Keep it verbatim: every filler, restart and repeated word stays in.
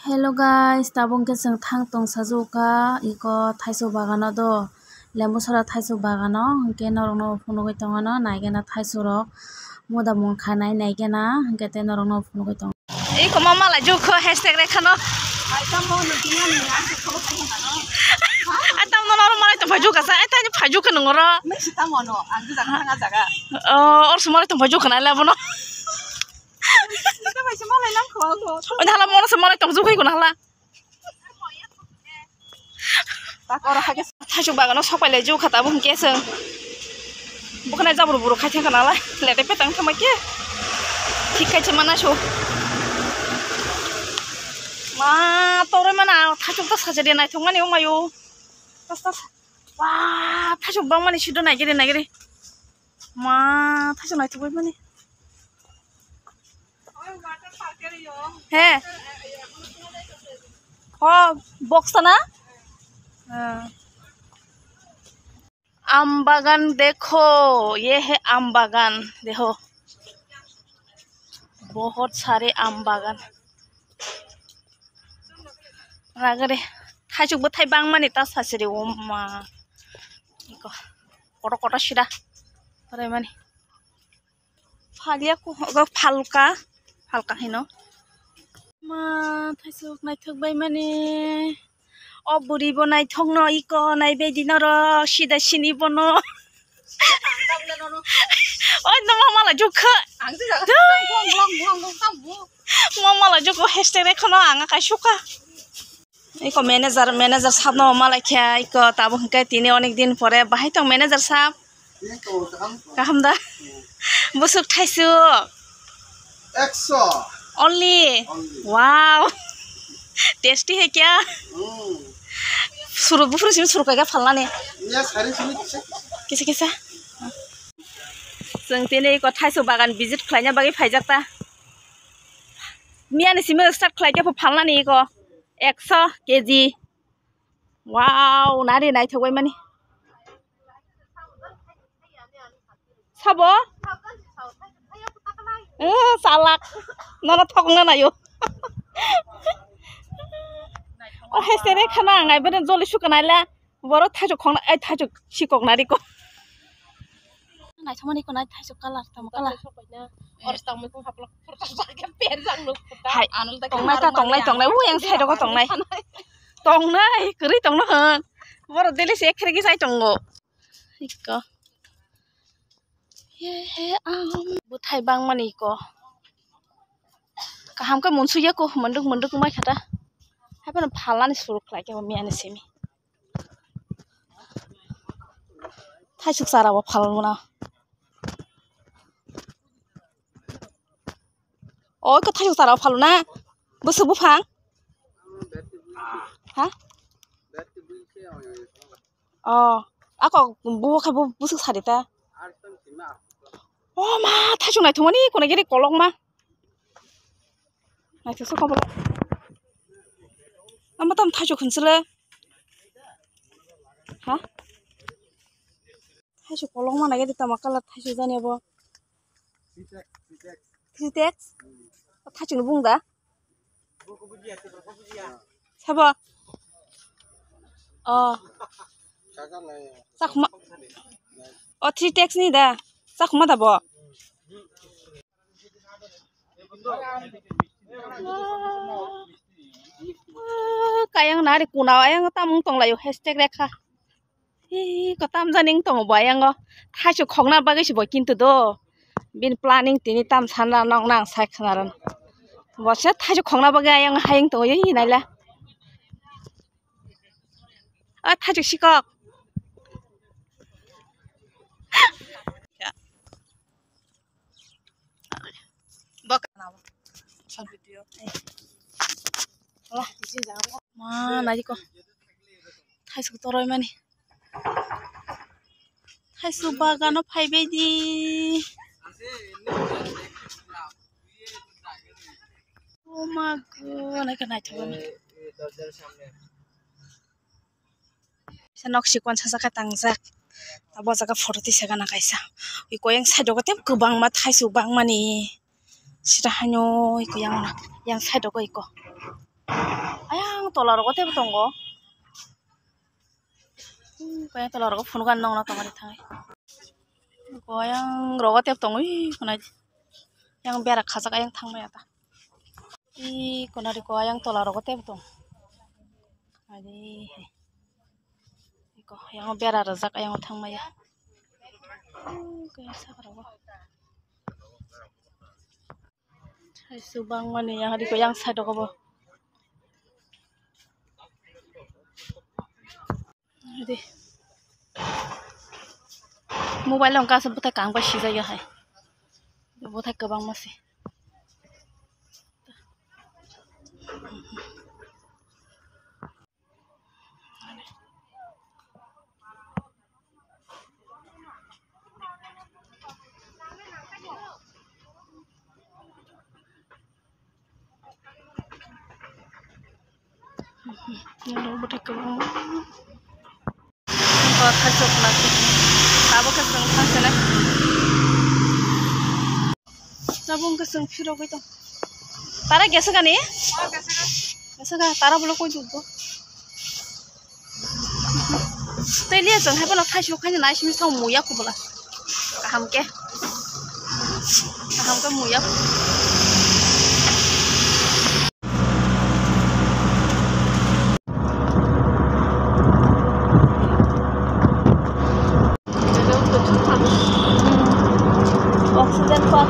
Hello guys, tabuk khe chwng thang tong sajwkha iko thaichuk bagano do, lembu sora thaichuk bagano, hinkhe norokno phunugwi tongmano naigena thaichuk rok muda mung khanai naigena, hinkhe tei norokno phunugwi tongo. Iko ma malai jukho hashtag rekhano. Atam no noro malai tong phai jukha sa, ai tani phai jukha nungoro. Oh, orso malai tong phai jukha na labono. Oi hala mono se malai tong jukha iko na hala. Thaichuk bagano sok pai lai jukha tabuk hinkhe chwng. Bokhe nai jabur buru khai thangkha nalai. Lete petang thangma khe. Thik khai se mana su. Ma toroi mana thaichuk ta sajadi naithok mani omayo. Tas tas. Wa thaichuk bang mani sido naigiri naigiri. Ma thaichuk naithok bai mani. He. Oh, box na? हाँ। आम बागान देखो, ये है आम बागान, देखो, बहुत सारे आम बागान। Ragare, thaichuk bwthai bangmani ta sasiri oma. Iko, koto koto sida. Pare mani. Phalya ko, ogo phalka, phalka hino. Ma, thaisuk naithok bai mani. O buri bo naithok no iko nai bai di noro sida sini bono. Oi, no ma mala jukha. Ma mala jukha hashtag rekha no anga kaisuka. Iko manager, manager sabno malai khe iko tabuk hinkhe tini onek din pore bahai tong manager sab. Kaham da? Busuk thaisuk. Ekso. Only? Only. Wow. Tasty hai kya? Hmm. Suru bufuru simi suru kaya phalnani. Iya, sari simi kisa. Kisa kisa. Chwng tini iko thaisuk bagan visit khlaina bagwi phaijak ta. Miyani simi start khlai khe phalnani iko. Ekso K G. Wow, nari naithok bai mani. Sabo? Eh, salak. Nono thokna nayo. O hai sere khana ngai bene joli suka naila. Boro thaichuk khongna, ai thaichuk sikok nari ko. Naithok mani ko nai thaichuk colour tamo colour. Hai, tongnai ta, tongnai, tongnai, u yang side o tongnai. Tongnai, kwrwi tongno hwn. Borok daily se ekhere khe chai tongo. Iko. Ye, he, am. Bwthai bangmani iko. Kaham khe munsuk ya ko, manduk, manduk wngbai kha ta. Hai phano phalnani suru khlai khe bo miyani simi. Thaisuk chara bo phalmano. O, iko thaisuk chara bo phalmana. Bwswk buphang? Ha? O, ako bo khe bo bwswk sari ta. O ma, thaisuk naithokmani kono giri kolokma. Naithok se kobo. Amo tamo thaisuk hwnchwle. Ha? Thaisuk kolokma nai gede tamo colour thaisuk jani abo. Three text. Thaisuk ni bung da? Sabo. Oh. Chakma. Oh, three text ni da. Chakma da bo. Kayang nari kuna ayang tamung tonglayo hashtag rekha. Hi, kotam janing tongo bo ayango. Thaisuk khokna bagwi se bo kintu do. Bini planning tini tam sanna nokna ang sai khna rw. Bo se thaisuk khokna bagwi ayang hayung tongo, hi naila. A thaisuk sikok. Ma, naidi ko. Thaisuk toroi mani. Thaisuk bagano phaibai di. O ma go, naikha naithok. Kaisa nok sikon sajak tangjak. Abo jaga photo tisagana kaisa. Iko yang side o tei kwbangma thaisuk bangmani. Sida haino iko yang, yang side o iko. Ayang tola rogo tebo tongo. Hmm, kaya tola rogo phunukani nongna tongmani thangai. Ko ayang rogo tebo tongo, ih, khwnai. Yang bera khajak ayang thangmaya ta. Ih, khwnari ko ayang tola rogo tebo tong. Adi. Iko, yang bera rajak ayang thangmaya. Hmm, kaya sakrogo. Hai subang mani yang adi ko yang side rogo bo. Adi. Mobile wngkha aswk bwthai kang bai sijak ya hai. Bwthai kwbangma se. Oro bwthai kwbangma. Bo thaisok nasi. Abo khe chwng thang sene. Tabuk wngkha chwng phirogwi tong. Tara gesa gani? Gesa ga, tara bolo koi dukgo. Tei liya chwng hai bono thaisok khaina nai simi thang muya kubula. Kaham khe. Kaham khe muya. Oxygen pa.